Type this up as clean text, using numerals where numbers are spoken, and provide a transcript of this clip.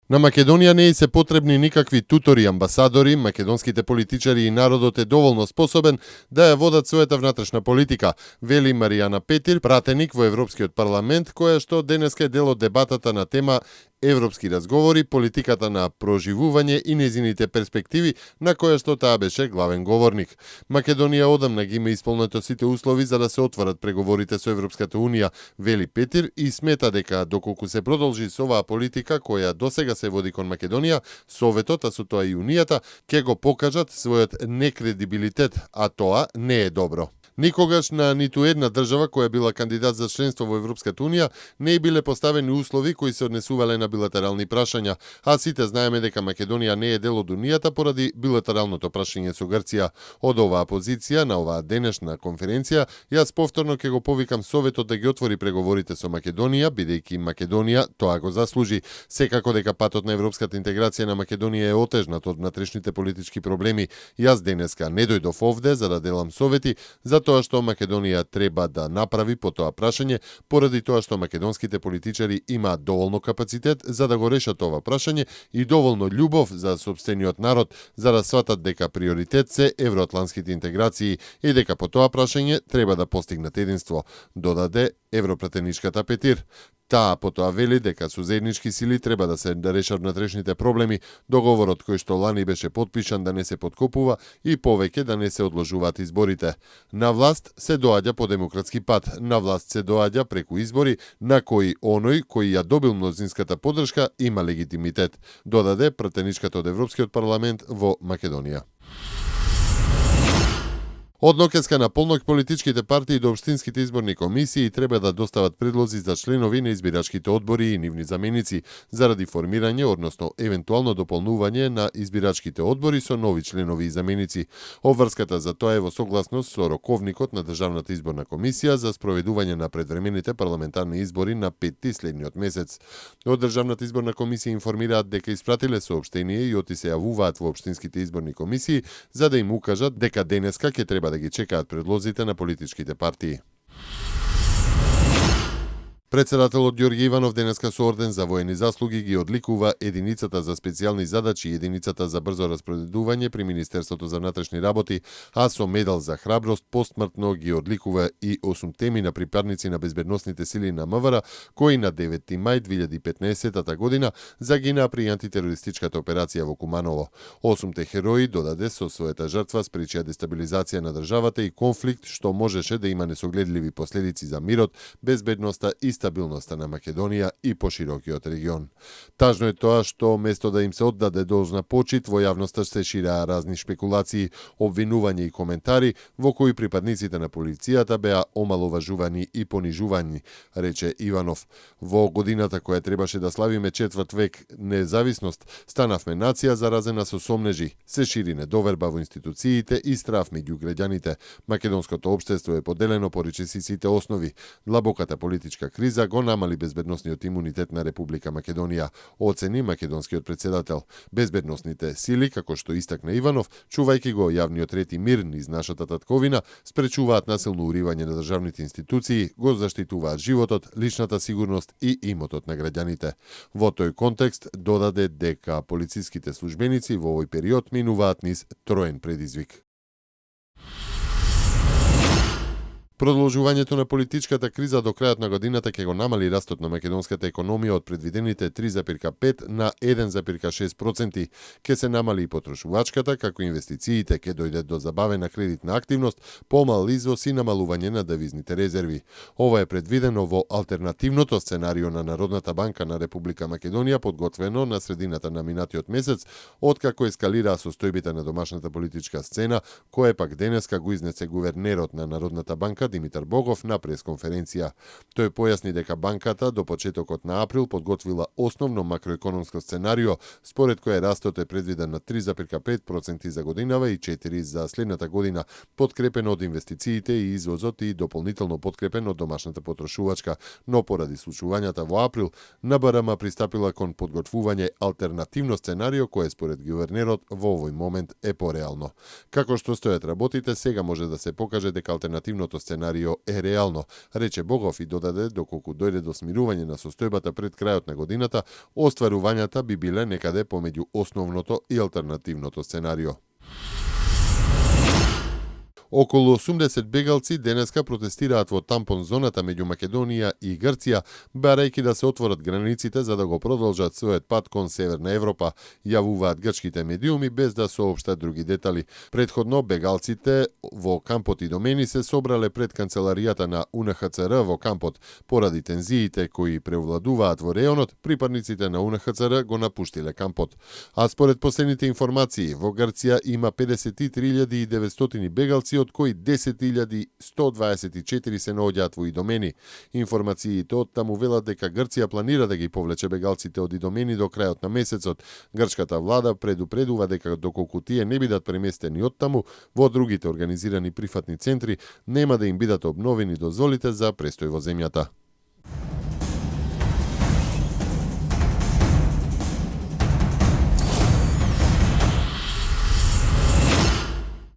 На Македонија не се потребни никакви тутори, амбасадори, македонските политичари и народот е доволно способен да ја водат својата внатрешна политика, вели Маријана Петир, пратеник во Европскиот парламент, која што денеска е дел од дебатата на тема Европски разговори, политиката на проживување и незините перспективи, на која што таа беше главен говорник. Македонија одамна ги има исполнето сите услови за да се отворат преговорите со Европската унија, вели Петир, и смета дека доколку се продолжи со оваа политика која досега се води кон Македонија, Советот, а со тоа и Унијата, ќе го покажат својот некредибилитет, а тоа не е добро. Никогаш на ниту една држава која била кандидат за членство во Европската унија не биле поставени услови кои се однесувале на билатерални прашања, а сите знаеме дека Македонија не е дел од унијата поради билатералното прашање со Грција. Од оваа позиција на оваа денешна конференција јас повторно ќе го повикам Советот да ги отвори преговорите со Македонија, бидејќи Македонија тоа го заслужи. Секако дека патот на европската интеграција на Македонија е отежнат од внатрешните политички проблеми. Јас денеска не дојдов овде за да делам совети за тоа што Македонија треба да направи по тоа прашање, поради тоа што македонските политичари имаат доволно капацитет за да го решат ова прашање и доволно љубов за сопствениот народ за да сватат дека приоритет се евроатлантските интеграции и дека по тоа прашање треба да постигнат единство, додаде европратеничката Петир. Таа потоа вели дека со заеднички сили треба да се решат внатрешните проблеми, договорот кој што лани беше потпишан да не се подкопува и повеќе да не се одложуваат изборите. На власт се доаѓа по демократски пат, на власт се доаѓа преку избори на кои оној кој ја добил мнозинската поддршка има легитимитет, додаде пратеничката од Европскиот парламент во Македонија. Од нокеска на полнок политичките партии до општинските изборни комисии треба да достават предлози за членови на избирачките одбори и нивни заменици заради формирање, односно евентуално дополнување на избирачките одбори со нови членови и заменици. Обврската за тоа е во согласност со роковникот на Државната изборна комисија за спроведување на предвремените парламентарни избори на 5 следниот месец. Од Државната изборна комисија информираат дека испратиле соопштение и оти се јавуваат во општинските изборни комисии за да им укажат дека денеска ќе треба да ги чекаат предлозите на политичките партии. Председателот Ѓорѓе Иванов денеска со орден за воени заслуги ги одликува единицата за специјални задачи и единицата за брзо распоредување при Министерството за внатрешни работи, а со медал за храброст постмртно ги одликува и 8 теми на припадници на безбедносните сили на МВР кои на 9 мај 2015 година загинаа при антитерористичката операција во Куманово. 8 херои додаде со својата жртва спречија дестабилизација на државата и конфликт што можеше да има несогледливи последици за мирот, безбедноста и стабилноста на Македонија и поширокиот регион. Тажно е тоа што место да им се оддаде должна почит, во јавноста се шираа разни шпекулации, обвинувања и коментари во кои припадниците на полицијата беа омаловажувани и понижувани, рече Иванов. Во годината која требаше да славиме 4 век независност, станавме нација заразена со сомнежи, се шири недоверба во институциите и страв меѓу граѓаните. Македонското општество е поделено по речисиците основи. Длабоката политичка криза го намали безбедносниот имунитет на Република Македонија, оцени македонскиот председател. Безбедносните сили, како што истакна Иванов, чувајќи го јавниот ред и мир низ нашата татковина, спречуваат насилно уривање на државните институции, го заштитуваат животот, личната сигурност и имотот на граѓаните. Во тој контекст додаде дека полициските службеници во овој период минуваат низ троен предизвик. Продолжувањето на политичката криза до крајот на годината ќе го намали растот на македонската економија од предвидените 3,5 на 1,6%. Ќе се намали и потрошувачката, како инвестициите ќе дојдат до забавена кредитна активност, помал извоз и намалување на девизните резерви. Ова е предвидено во алтернативното сценарио на Народната банка на Република Македонија, подготвено на средината на минатиот месец, откако ескалираа состојбите на домашната политичка сцена, кое пак денеска го изнесе гувернерот на Народната банка Димитар Богов на пресконференција. Тој појасни дека банката до почетокот на април подготвила основно макроекономско сценарио, според кое растот е предвиден на 3,5% за годинава и 4% за следната година, подкрепено од инвестициите и извозот и дополнително подкрепено од домашната потрошувачка, но поради случувањата во април, НБРМ пристапила кон подготвување алтернативно сценарио кое според гувернерот во овој момент е пореално. Како што стојат работите, сега може да се покаже дека алтернативното сценарио сценарио е реално, рече Богов и додаде доколку дојде до смирување на состојбата пред крајот на годината, остварувањата би биле некаде помеѓу основното и алтернативното сценарио. Околу 80 бегалци денеска протестираат во тампон зоната меѓу Македонија и Грција, барајќи да се отворат границите за да го продолжат својот пат кон Северна Европа, јавуваат грчките медиуми без да соопштат други детали. Претходно бегалците во кампот Идомени се собрале пред канцеларијата на УНХЦР во кампот. Поради тензиите кои превладуваат во реонот, припадниците на УНХЦР го напуштиле кампот. А според последните информации, во Грција има 53.900 бегалци, од кои 10.124 се наоѓаат во Идомени. Информациите од таму велат дека Грција планира да ги повлече бегалците од Идомени до крајот на месецот. Грчката влада предупредува дека доколку тие не бидат преместени од таму, во другите организирани прифатни центри нема да им бидат обновени дозволите за престој во земјата.